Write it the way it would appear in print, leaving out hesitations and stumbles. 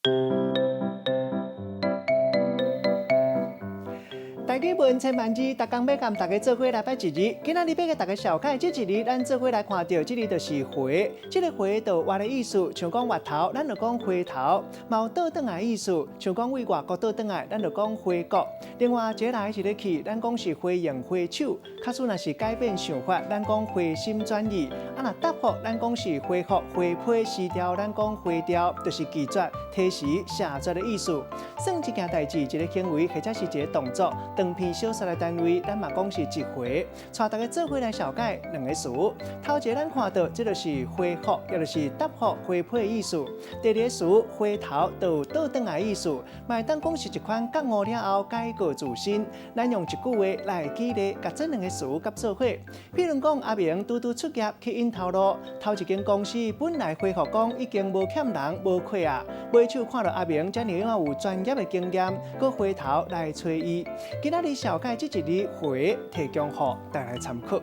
台語文千萬字，逐工欲共大家做伙來掰一字。今仔日欲共大家紹介這一字，咱做伙來看著，這字就是回。這个回就活的意思，像講月頭，咱就講回頭；嘛有倒轉來的意思，像講對外國倒轉來，咱就講回國。另外，一个來一个去，咱講是回應回手。假使若是改變想法，咱講回心轉意。啊，若答覆，咱講是回覆、回批、辭掉，咱講回掉，就是拒絕、推辭、謝絕的意思。算一件代誌、一个行為或者是一个動作。長篇小說的單位，咱嘛講是一回，帶大家做伙來紹介兩个詞。頭一个咱看著，這就是回覆，也就是答覆、回批的意思。第二个詞回頭，就有倒轉來的意思，嘛會當講是一款覺悟了後改過自新。咱用一句話來舉例，共這兩个詞佮做伙。比如講，阿明拄拄出業去𪜶頭路，頭一間公司本來回覆講已經無欠人、無缺啊，尾手看著阿明遮爾樣有專業的經驗，閣回頭來揣伊。今仔日紹介這一字回，提供予大家參考。